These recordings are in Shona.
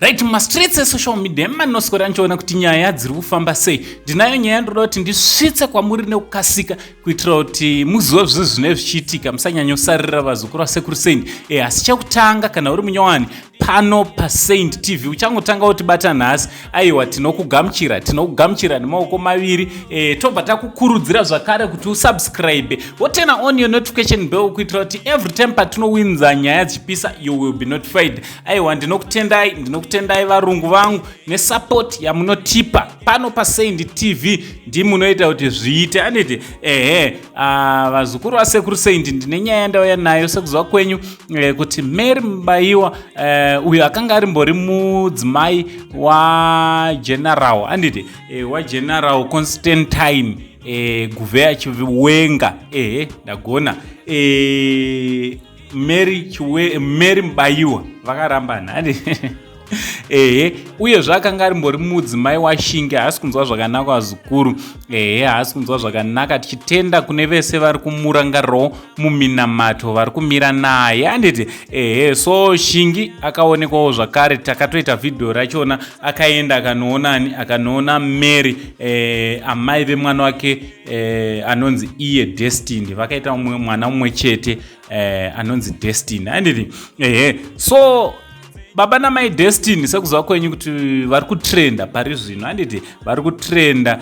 Right, mumastreets esocial media emanoswera ndichiona kuti nyaya dziri kufamba sei. Ndinayo nyaya ndoda kuti ndisvitse kwamuri nekukasika kuitira kuti muzive zvinhu zvinenge zvichiitika, musanyanyosarira vazukuru vasekuru Saint. Asi chekutanga, kana uri munyowani pano paSaint TV, uchangotanga kutibata nhasi, aiwa, tinokugamuchira, tinokugamuchira nemaoko maviri. Tobva takukurudzira zvakare kuti usubscribe, woturn on your notification bell kuitira kuti every time patinowinza nyaya dzichipisa, you will be notified. Aiwa, ndinokutendai, ndinokutendai varungu vangu nesupport yamunotipa pano paSaint TV. Ndimunoita kuti zviite, anditi? Ehe, vazukuru vasekuru Saint, ndine nyaya yandauya nayo. Sekuziva kwenyu kuti Mary Mubaiwa, uyo akanga ari mbori mudzimai waGeneral, anditi, waGeneral Constantine Guvheya Chiwenga. Ehe, ndagona. Mary Mubaiwa vakarambana, anditi? Ehe, uyezve akanga ari mbori mudzimai waShingi. Haasi kunzwa zvakanaka, vazukuru. Ehe, haasi kunzwa zvakanaka. Tichitenda kune vese vari kumurangarirawo muminamato, vari kumira naye, handiti? Ehe, so Shingi akaonekwawo zvakare, takatoita vhidhiyo rachona. Akaenda akanoonani, akanoona Mary, amai vemwana wake anonzi iye Destiny. Vakaita mwana mumwe chete anonzi Destiny, handiti? Ehe, so baba namai Destiny, sekuziva kwenyu kuti vari kutrenda pari zvino, handiti? Vari kutrenda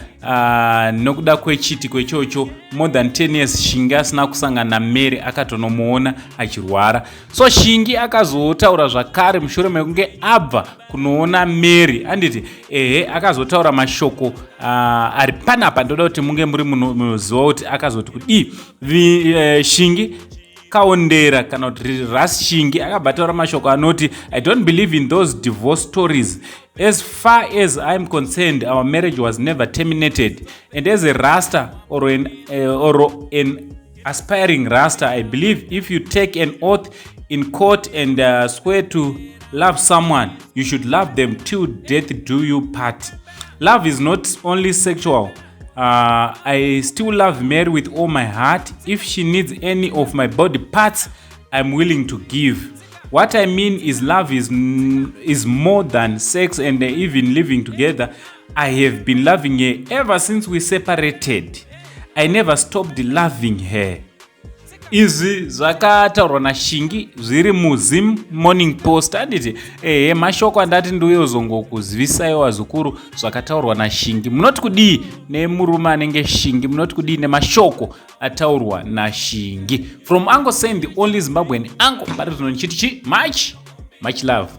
nokuda kwechitiko ichocho. More than 10 years Shingi asina kusangana naMary, akatonomuona achirwara. So Shingi akazotaura zvakare mushure mekunge abva kunoona Mary, handiti? Ehe, akazotaura mashoko ari panapa. Ndoda kuti munge muri munoziva kuti akazoti kudii. Shingi Kaondera, kana kuti Ras Shingi, akabva taura mashoko anoti, "I don't believe in those divorce stories. As far as I'm concerned, our marriage was never terminated, and as a Rasta or an aspiring Rasta, I believe if you take an oath in court and swear to love someone, you should love them till death do you part. Love is not only sexual. I still love Mary with all my heart. If she needs any of my body parts, I'm willing to give. What I mean is love is more than sex and even living together. I have been loving her ever since we separated. I never stopped loving her." Izvi zvakataurwa naShingi zviri muZim Morning Post, handiti? Ehe, mashoko andati ndiuyozongokuzivisai vazukuru zvakataurwa naShingi. Munoti kudii nemurume anenge Shingi? Munoti kudii nemashoko ataurwa naShingi? From Uncle Saint, the only Zimbabwean uncle, pari zvino ndichiti chi much much love.